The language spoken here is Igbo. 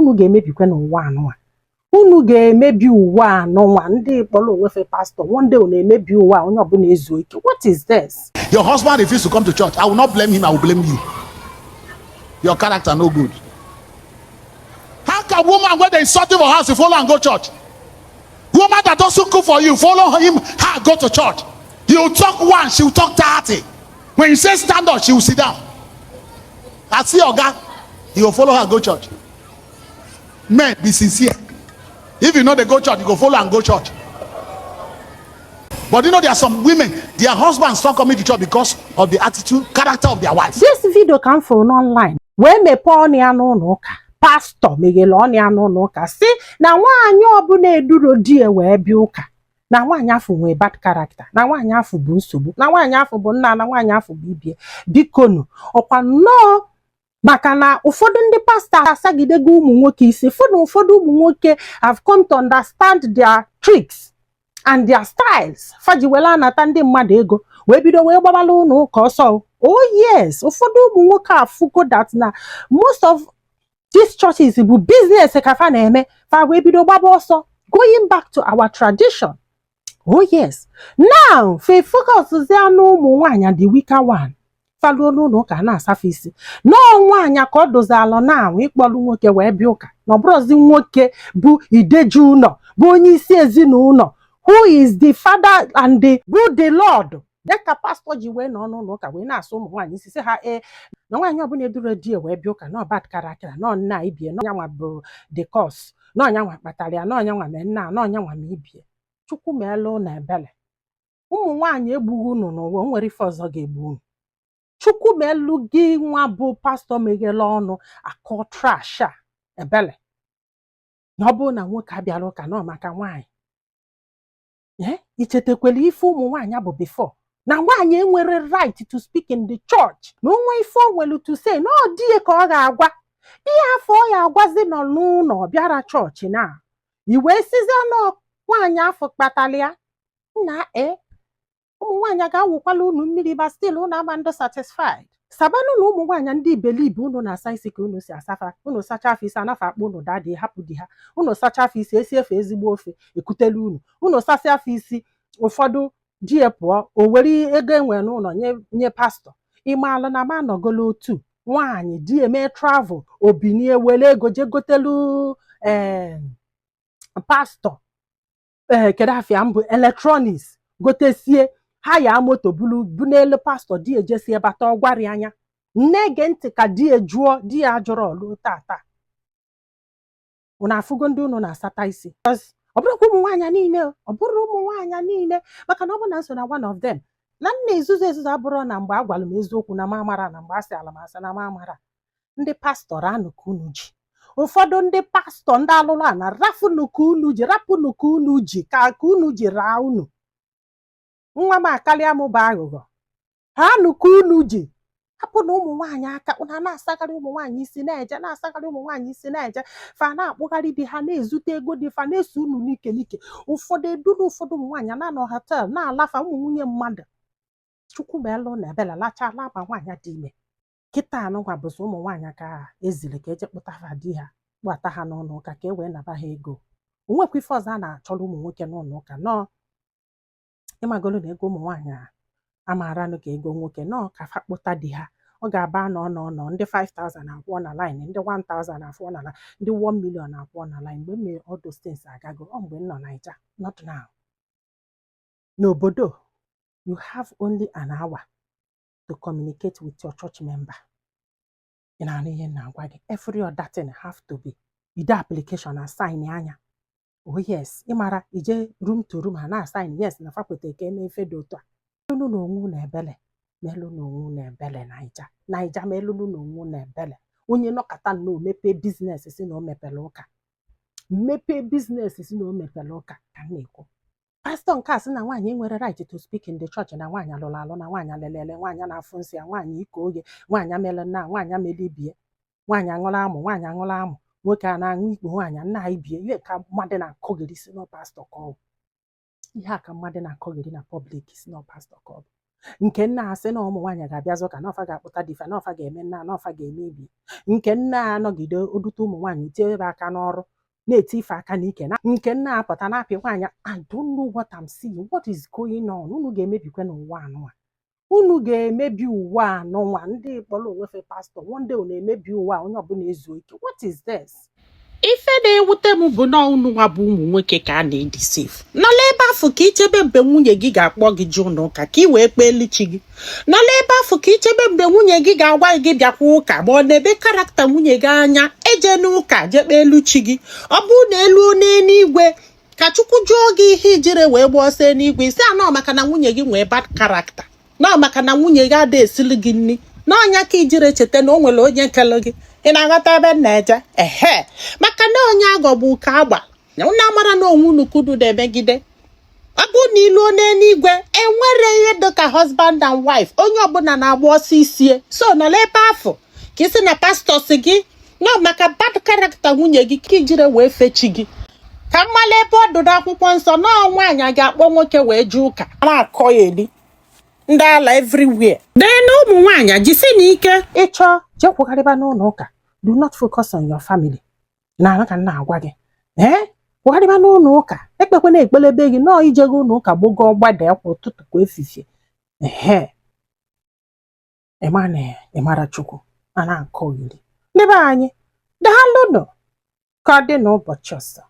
Unu ga-emebikwa n'ụwa anụnwa, unu ga-emebi ụwa anụnwa. Ndị kpọrọ onwefe pastọ, one day unu emebi ụwa, onye ọbụla ezuo ike. What is this? Your husband refused to come to church. I will not blame him, I will blame you. Your character no good. How can woman when they insult you for house, you follow and go church? Woman that doesn't cook for you, follow him, her go to church. You talk one, she will talk 30. When you say stand up, she will sit down. I see Oga, he will follow her go church. Men, be sincere. If you know they go church, you go follow and go church. But you know there are some women, their husbands stop coming to church because of the attitude, character of their wife. This video ka m fụrụ n'online wee mepee ọnụ ya n'ụlọ ụka. Pastọ meghere ọnụ ya n'ụlọ ụka, si na nwaanyị ọbụla eduro di ya wee bịa ụka, na nwaanyị afọ nwee bad character, na nwaanyị afọ bụ nsogbu, na nwaanyị afọ bụ nna, na nwaanyị afọ bụ ibie. Bikonu, ọkwa nnọọ maka na ụfọdụ ndị pastọ asagidego ụmụ nwoke isi, fụ na ụfọdụ ụmụ nwoke have come to understand their tricks and their styles faji were anata ndị mmadụ ego, wee bido wee gbabala ụlọ ụka ọsọ. Oh yes, ụfọdụ ụmụ nwoke afụgo that na most of these churches bụ business ka fa na-eme, fa wee bido gbaba ọsọ, going back to our tradition. Oh yes, now fe focus zie na ụmụ nwaanyị, the weaker one. Faluo n'ụlọ ụka na-asafe isi nọọ nwaanyị ka ọ dozalụ na ịkpọrọ nwoke wee bịa ụka, na ọ bụrụzi nwoke bụ ideji ụlọ, bụ onye isi ezinụlọ, who is the father and the bụ the Lord, dịka pastọ ji wee nọ n'ụlọ ụka wee na-asụ ụmụ nwaanyị isi, sị ha ee, na nwaanyị ọbụla eduru di ya wee bịa ụka na bad character, na nna ibie, na ọnyanwa bụ the cause, na ọnyanwa kpatara ya, na ọnyanwa mee nna, na ọnyanwa ma ibie. Chukwu meela na ebele, ụmụ nwaanyị egbughị unu n'ụwa, o nwere ife ọzọ ga-egbu unu. Chukwu meelu gị nwa bụ pastọ meghele ọnụ akọ trash a ebele, na ọ bụrụ na nwoke abịara ụka nọ maka nwaanyị. Ee, ichetekwela ife ụmụ nwaanyị bụ before, na nwaanyị enwere right to speak in the church, na onwe ife o nwere to say na ọ dị ya ka ọ ga-agwa ihe afọ ọ ya agwazi nọ n'ụlọ bịara chọọchị, na i wee sizie nọ nwaanyị afọ kpatara ya. Nna e, ụmụ nwaanyị ga-awụkwala unu mmiri ba, still unu ama ndụ satisfied. Sabanụ na ụmụ nwaanyị ndị ibelibe unu na-asa isi ka unu si asafa. Unu sacha afọ isi, anafa akpọ unu daddy, hapụ di ha. Unu sacha afọ isi, esi efe ezigbo ofe ekutelu unu. Unu sasị afọ isi, ụfọdụ di ya pụọ, o were ego enwe n'ụlọ nye nye pastọ. Ịmaalụ na m anọgolo otu nwaanyị di eme travel, obinie were ego jee gotelu ee pastọ ee, kedu afịa mbụ, electronics, gotesie ha ya moto bulu bu n'elu pastọ. Di ejesie bata, ọ gwara ya anya nne-ege ntị ka di ya jụọ di ya ajụrụ ọlụ tata. Unu afụgo ndị unu na-asata isi? Ọ bụrụkwa ụmụ nwaanyị niile o, ọ bụrụ ụmụ nwaanyị niile, maka na ọ bụ na nso na one of them na nna ezuzu ezuzu abụrụ na mgbe a gwara m eziokwu na m amara, na mgbe a sị ala m asị na m amara. Ndị pastọ, ranụ ka unu ji. Ụfọdụ ndị pastọ, ndị alụlụ a na rafụnụ ka unu ji, rapụnụ ka unu ji, ka unu ji raa unu nwa m akarịa m bụ aghụghọ. Ha nụ ka unu ji hapụ na ụmụ nwaanyị aka unu a na-asagharị ụmụ nwaanyị isi na-eje, na-asagharị ụmụ nwaanyị isi na-eje, fa na-akpụgharị di ha, na-ezute ego dị, fa na-eso unu n'ike n'ike. Ụfọdụ eduru ụfọdụ ụmụ nwaanyị na-anọ hotel na-alafa ụmụ nwunye mmadụ. Chukwu meelụ na ebele lachala ma nwaanyị dị ime kịta anụnwa bụzi ụmụ nwaanyị ka eziri ka eje kpụtafa di ha, kpụta ha n'ụlọ ụka ka e wee naba ha ego. Onwekwa ife ọzọ a na-achọrọ ụmụ nwoke n'ụlọ ụka nọọ ịmagolo na ego ụmụ nwaanyị amaranụ ka ego nwoke nọọ ka fa kpụta di ha. Ọ ga-aba nọ nọ nọ ndị 5000 akwụọ na line, ndị 1000 akwụọ na line, ndị 1 million akwụọ na line. Mgbe m mere all those things agago ọ mgbe m nọ Naija, not now. N'obodo, you have only an hour to communicate with your church member. Ị na-anụ ihe m na-agwa gị? Every other thing have to be ide application, assign anya. Oh yes, ịmara ije room to room, ha na-assign yes na fa kwete ka eme ife dị otu a. Melụnụ na onwe unu ebele, melụ na onwe unu ebele. Naija, Naija, melụnụ na onwe unu ebele. Onye nọkọta nnọọ mepee business si na o mepere ụka, mepee business si na o mepere ụka, ka m na-ekwu. Pastọ nke a sị na nwaanyị enwere right to speak in the church, na nwaanyị alụrụ alụ, na nwaanyị lelele, nwaanyị na-afụ nsị ya, nwaanyị ike oge, nwaanyị mere nna, nwaanyị mere ibie, nwaanyị aṅụrụ amụ, nwaanyị aṅụrụ amụ, nwoke a na-aṅụ ikpu nwaanyị nna ibie. Ihe ka mmadụ na-akọgheri si na pastọ ka ọ bụ, ihe a ka mmadụ na-akọgheri na public si na pastọ ka ọ bụ. Nke nna asị na ụmụ nwaanyị ga-abịazi ụka, na ọfa ga-akpụta di fa, na ọfa ga-eme nna, na ọfa ga-eme ibi. Nke nna anọgide odute ụmụ nwaanyị tie ebe aka n'ọrụ, na-eti ife aka n'ike. Na nke nna apụta na-apị nwaanyị. I don't know what I'm seeing. What is going on? Unu ga-emebikwa n'ụwa anụnwa, unu ga-emebi ụwa anụnwa. Ndị kpọrọ onwefe pastọ, one day unu emebi ụwa, onye ọbụla ezuo ike. What is this? Ife na-ewute m bụ na unu nwa bụ ụmụ nwoke ka a na-edeceive. Nọla ebe afọ ka ichebe mgbe nwunye gị ga-akpọ gị jee ụlọ ụka ka ị wee kpee chi gị. Nọla ebe afọ ka ichebe mgbe nwunye gị ga-agwa gị bịakwa ụka, ma ọ na-ebe character nwunye gị anya eje n'ụka jee kpee elu chi gị. Ọ bụrụ na eluo n'eluigwe ka Chukwu jụọ gị ihe ijire wee gba ọsọ eluigwe, isi anọ maka na nwunye gị nwee bad character, nọ maka na nwunye gị ada esili gị nri n'ọnya ka ijire cheta na o nwere onye kele gị. Ị na-aghọta ebe m na-eje? Ehe, maka na onye aghọgbu ka agba unu amara na onwe unu kudu na-emegide. Ọ bụrụ na iluo n'eluigwe, enwere ihe dịka husband and wife, onye ọbụla na-agba ọsọ isie. So nọrọ ebe afọ ka isi na pastọ si gị nọ maka bad character nwunye gị ka ijire wee fechi gị. Ka mmala ebe ọ dị n'akwụkwọ nsọ nọọ nwaanyị a ga-akpọ nwoke wee jee ụka na-akọ ya eli ndị ala everywhere. Dee na ụmụ nwaanyị jisi na ike ịchọ jee kwugharịba n'ụlọ ụka. Do not focus on your family. Na ka m na-agwa gị, ee, kwugharịba n'ụlọ ụka, ekpekwana ekpelebe gị nọọ ijego ụlọ ụka gbogo ọgbada kwa ụtụtụ kwa efifie. Ehe, ịma na ịmara Chukwu a na-akọ iri. Ndị be anyị, daalụnụ. Ka ọ dị n'ụbọchị ọzọ.